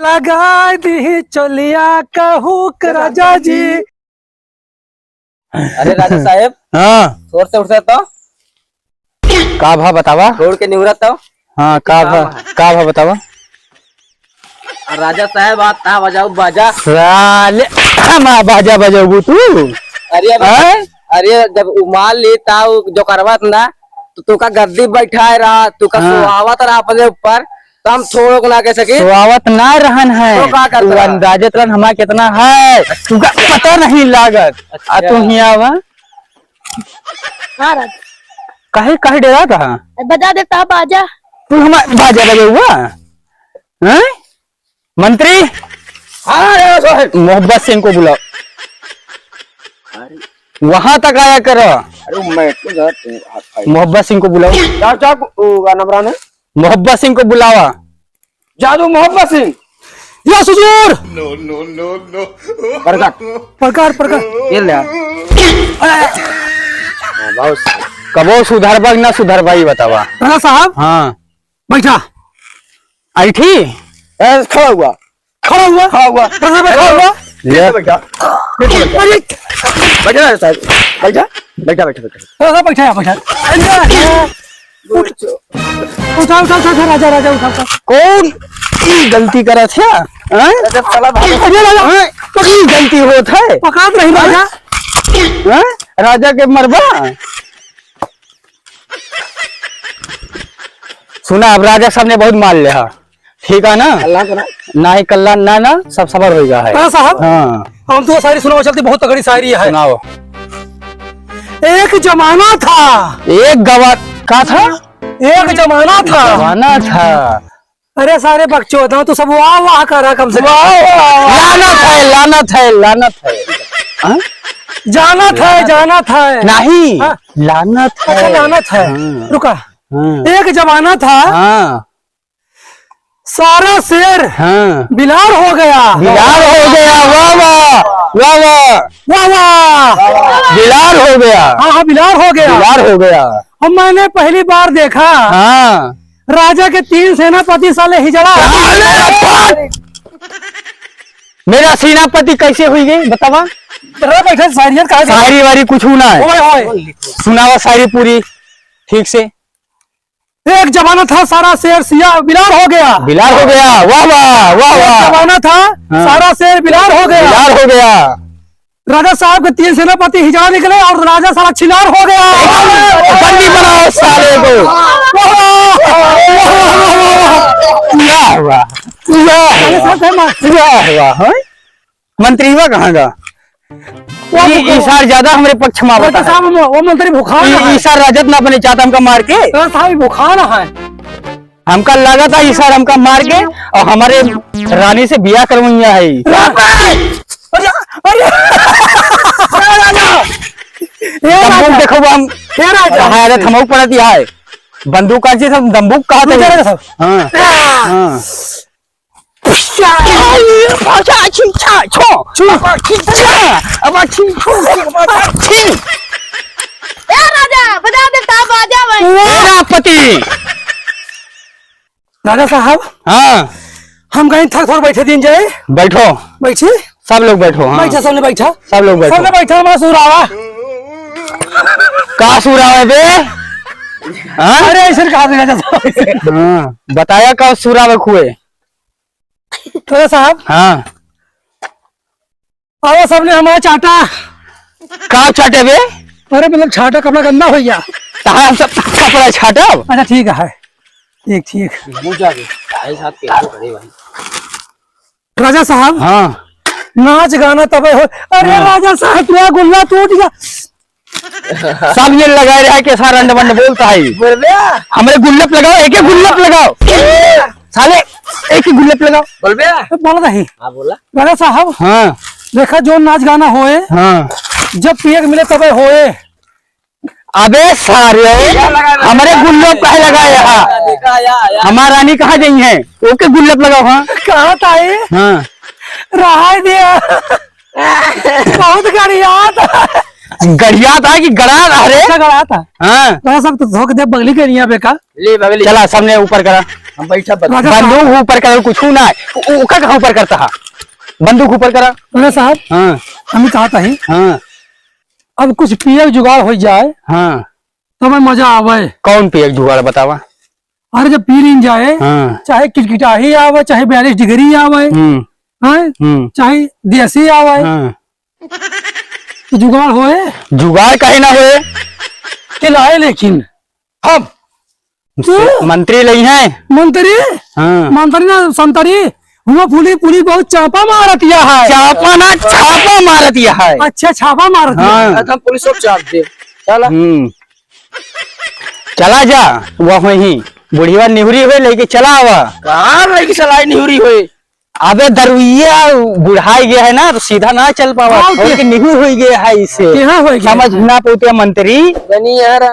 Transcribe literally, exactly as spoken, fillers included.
लगाई दी चोलिया का हुक राजा जी। अरे राजा साहेब, हाँ। शोर से उठता तो। का भा बतावा? छोड़ के निहुरा तो। हाँ, का का भा, भा? का भा बतावा? आ राजा साहेब, आ ता बजाऊ बाजा। साले, हमा बाजा बजाऊ तू? अरे अब, हैं? अरे जब उमाल ली ता उ जो करवत ना, तो तू का गद्दी बैठाए रहा, तू का हाँ। सुहावत रहा अपने ऊपर, तो हम थोड़ो को ना कह सकी। सुहावत ना रहन है। तो का करत तू रहा? अंदाजत रहन हमार कितना है, तू का पता नहीं लागत। आ अच्छा। तू हियाँ आवा। हाँ राजा। काहे, काहे डेरात हा? बजा देता बाजा। तू हमार बाजा बजाउबा? हैं? मंत्री? हाँ, राजा साहब। मोहब्बत सिंह को बुलाओ। अरे। वहां तक आया करो। अरे, मैं तो जा, तू हाथ खाए। मोहब्बत सिंह को बुलाओ। जा, जा, वो गाना बनाना। मोहब्बत सिंह को बुलावा। जादू मोहब्बत सिंह। यस हुजूर। No, no, no, no। प्रकट। प्रकट, प्रकट। ये ले आ। अरे। हाँ, बहुत सही। कबो सुधरबा कि ना सुधरबा, ई बतावा। राजा साहब। हाँ। बैठा। ऐठी? ए, खड़ा हुआ। खड़ा हुआ? खड़ा हुआ। प्रधान भाई, खड़ा हुआ? ले। बैठा, बैठा। अरे। बैठा है साहब। बैठा। बैठा, बैठा, बैठा। प्रधान साहब, बैठा, बैठा। उठ। उठा, उठा, उठा, उठा, राजा, राजा, उठा, उठा। कौन ई गलती करत है? हाँ? राजा, साला भाग। अरे राजा। हाँ? तो ई गलती होत है? पकात रही राजा। हाँ? राजा के मरबा? सुना, अब राजा साहब ने बहुत मार लिया, ठीक है ना? कल्याण करा। ना ही कल्याण, ना, ना, सब सबर होइगा है। हाँ साहब। हाँ। हम तो शायरी सुनावा चलती, बहुत तगड़ी शायरी है। सुनाओ। एक जमाना था। एक गवा-, का था? एक जमाना था। जमाना था। अरे सारे बकचोद, तू सब वाह वाह करा कम से कम। वाह, वाह, वाह। लानत है, लानत है, लानत है। हाँ? जानत है, जानत है। नहीं, हाँ? लानत अच्छा, है। लानत है। हाँ। रुका। हाँ। एक जमाना था, हाँ। सारा शेर हाँ। बिलार हो गया। बिलार हो गया, वाह, वाह, वाह, वाह। वाह, वाह। बिलार हो गया। हाँ, हाँ, बिलार हो गया। बिलार हो गया। अब मैंने पहली बार देखा। हाँ। राजा के तीन सेनापति साले हिजड़ा। साले फट! मेरा सेनापति कैसे हुई गई, बतावा? रह बैठे, शायरियत कहाँ गई? शायरी वायरी कुछ ना है। ओए, ओए। सुनावा शायरी पूरी ठीक से। एक जमाना था, सारा शेर सिया बिलार हो गया। बिलार हो गया, वाह, वाह, वाह, एक वाह। जमाना था, हाँ। सारा शेर बिलार हो गया। बिलार हो गया। राजा साहब के तीन सेनापति हिजड़ा निकले और राजा साला छिनार हो गया। बंदी बनाओ साले को। वाह, वाह, वाह, वाह, वाह। वाह, वाह। वाह, वाह। वाह, वाह, हाँ? मंत्रीवा कहाँ गा? वो ई, ई सार ज्यादा हमरे पक्ष में आवत है। साहब, वो, वो मंत्री भुखान ई, है। ई सार राजत ना बने चाहता हमका मार के। तो साहब, ई भुखान है। हमका लगा था, ई सार हमका मार के और हमारे रानी से बियाह करवइया है। अरे, अरे, ए राजा। ए राजा। दम्बुक देखो, हम ए राजा। हाय, अरे, थमौक पड़त है। बंदूक का चीज, हम दम्बुक कहा तू थे। जरा सा। हाँ। हाँ। ए राजा, बजा दे, ता बाजा भाई। सेनापति। राजा साहब। हाँ। हम कहीं थक थक बैठे दिन जाए। बैठो। बैठी। सब लोग बैठो, हाँ। बैठा, सबने बैठा। सब लोग बैठो। सबने बैठा, हमारा सुरावा। का सुरावा बे? हाँ? अरे, ऐसे कहा था राजा साहब। हाँ, बताया का सुरावा खुए। तो साहब। हाँ। आओ, सबने हमारा चाटा। का चाटे बे? अरे, मतलब, छाटा कपड़ा गंदा हो गया। तहार हम सब कपड़ा छाटब? अच्छा, ठीक है। ठीक, ठीक। मुँह जाके, भाई साहब के आगे खड़े भाई। राजा साहब। हाँ। नाच गाना तबे हो। अरे, हाँ। राजा साहब, क्या गुल्ला टूट गया? सब ये लगाए रहा है कि सारा अंड बंड बोलता है। बोल बे। हमरे गुल्लप लगाओ, एक एक गुल्लप लगाओ। ए। साले, एक ही गुल्लप लगाओ। बोल बे। बोला नहीं। हाँ, बोला। राजा साहब। हाँ। देखा, जो नाच गाना होए, हाँ। जब पिए के मिले तबे होए। अबे सारे, ये लगा, लगा, हमरे लगा, गुल्लप काहे लगाए हा? देखा, या, या। हमार रानी कहाँ गई है? ओके गुल्लप लगाओ, हाँ। कहाँ ताई? हाँ। रहाई दिया। बहुत गड़ियात। गड़ियात है कि गड़ा रहा रे? अच्छा, गड़ा था। हाँ। तो सब तो धोख दे बगली के नहीं है बेका। ले बगली। चला, सबने ऊपर करा। हम बैठा बंदूक। राजा साहब। बंदूक ऊपर करा, कुछ ना है। उ-, उ-, ओका कहाँ ऊपर करता है? बंदूक ऊपर करा। राजा साहब, हाँ। हम ही कहा था ही। हाँ। अब कुछ पिए जुगाड़ हो जाए, हाँ। तो मैं मजा आवे। कौन पिए जुगाड़ बतावा? अरे, जब पी लीन जाए, हाँ। चाहे किटकिटाही आवे, चाहे बैरिस डिग्री आवे, हम्म। हैं? हम्म। चाहे देसी आवे, हाँ। तो जुगाड़ होए? जुगाड़ काहे ना होए? के लाए लेकिन? हम। तू? मंत्री लई हैं। मंत्री? हाँ। मंत्री ना संतरी, हुआ पुलिस, पुलिस बहुत चापा मारत या है। चापा ना, छापा मारत या है। अच्छा, छापा मारत या है। हाँ। एकदम पुलिस सब चाप दे। चला। हम्म। चला जा, वह वहीं बुढ़िया निहुरी हुए लेके चला आवा। कहाँ लेके चलाई निहुरी हुए? अबे दरुइया बुढ़ाई गया है ना, तो सीधा ना चल पावा। हाँ, छोड़ के निहुर हुई गया है इसे। केहाँ हुई गया? समझ ना पौते मंत्री। गनी यार।